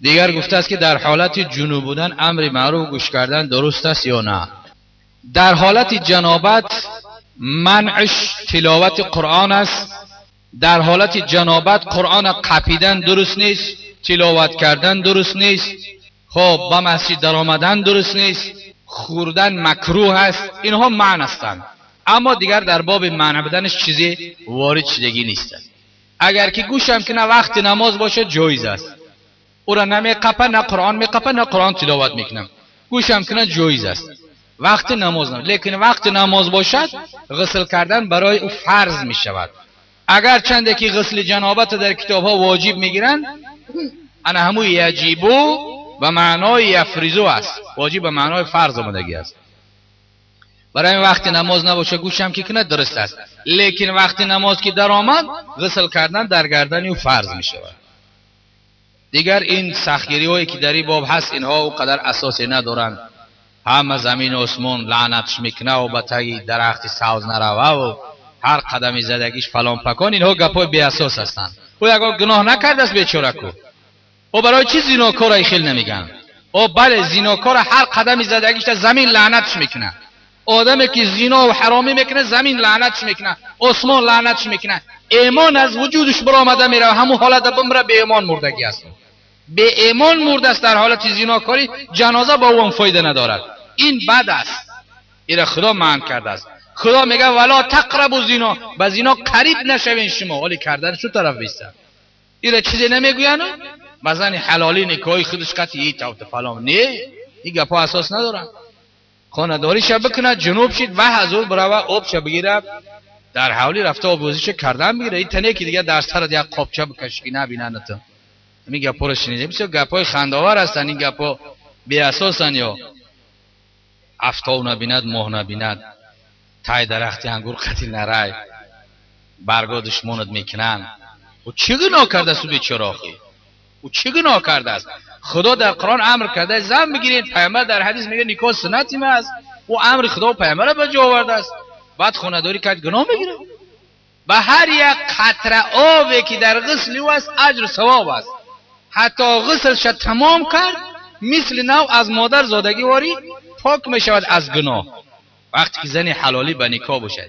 Дигар гуфтааст, ки дар ҳолати ҷунуб будан амри маъруф гӯш кардан дуруст аст ё на? Дар ҳолати ҷанобат манъш тиловати Қуръон аст. Дар ҳолати ҷанобат Қуръона қапидан дуруст нест, тиловат кардан дуруст нест, хоб ба масҷид даромадан дуруст нест, хӯрдан макрӯҳ аст. Инҳо манъ ҳастанд, аммо дигар дар боби манъ буданаш чизе ворид шудагӣ нест. Агар ки гӯшам ки на вақти намоз бошад, ҷоиз аст. Ӯра намеқапа, на Қуръон меқапа, на Қуръон тиловат мекунам, гӯшам кина ҷоиз аст вақти намоз. Лекин вақти намоз бошад, ғусл кардан барои ӯ фарз мешавад. Агар чанде ки ғусли ҷанобат дар китобҳо воҷиб мегиранд, ана ҳаму яҷибу ба маънои яфризу аст, воҷиб ба маънои фарз омадагӣ аст. Барои ин вақти намоз набошад, гӯшам ки кунад, дуруст аст, лекин вақти намоз ки даромад, ғусл кардан дар гардани ӯ фарз мешавад. Дигар ин сахтгириҳое ки дар ин боб ҳаст, инҳо ӯ қадар асосе надоранд. Ҳама замин осмон лаънатш мекунаву ба таги дарахти савз нарававу ҳар қадами задагиш фалон пакон, инҳо гапҳои беасос ҳастанд. Ӯ ягон гуноҳ накардааст бечораку. Ӯ барои чӣ зинокора хел намегӯянд? Ӯ бале, зинокора ҳар қадами задагишта замин лаънатш мекунад. Одаме ки зино ва ҳаромӣ мекунад, замин лаънатш мекунад, осмон лаънатш мекунад, имон аз вуҷудаш баромада меравад. Ҳамун ҳолата бимра, беимон мурдагӣ аст. Беимон мурдааст дар ҳолати зинокорӣ, ҷаноза ба ӯ фоида надорад. Ин бад аст, ира Худо манъ кардааст. Худо мегӯяд: вало тақрабу зино, ба зино қариб нашавен шумо. Ҳоли кардан шу тараф биста, ира чизе намегӯяну ба зани ҳалолӣ никоҳи худаш қатъи тавта фалон. Не, ин гапҳо асос надоранд. Хонадориша бикунад, ҷунуб шид ва ҳазур бирава, обша бигирад, дар ҳавлӣ рафта обозиша кардан бигира. Ин тане ки дигар дар сарат як қопча бикаши ки набинанд. Ин гапҳоро шунидем, бисёр гапҳои хандаовар ҳастанд. Ин гапҳо беасосанд. Ё афтоб набинад, моҳ набинад, тай дарахти ангур қатӣ нарай, барго душмонат мекунанд. Ӯ чӣ гуноҳ кардааст ӯ бечора? Охи, ӯ чӣ гуноҳ кардааст? Худо дар Қуръон амр кардааст, зан бигиред. Пайғамбар дар ҳадис мегӯяд, никоҳ суннати ма аст. Ӯ амри Худо пайғамбарро ба ҷо овардааст. Баъд хонадорӣ кард, гуноҳ мегирад. Ба ҳар як қатра обе ки дар ғусли ӯ аст, аҷру савоб аст. Ҳатто ғуслша тамом кард, мисли нав аз модар зодагӣ ворӣ пок мешавад аз гуноҳ, вақте ки зани ҳалолӣ ба никоҳ бошад.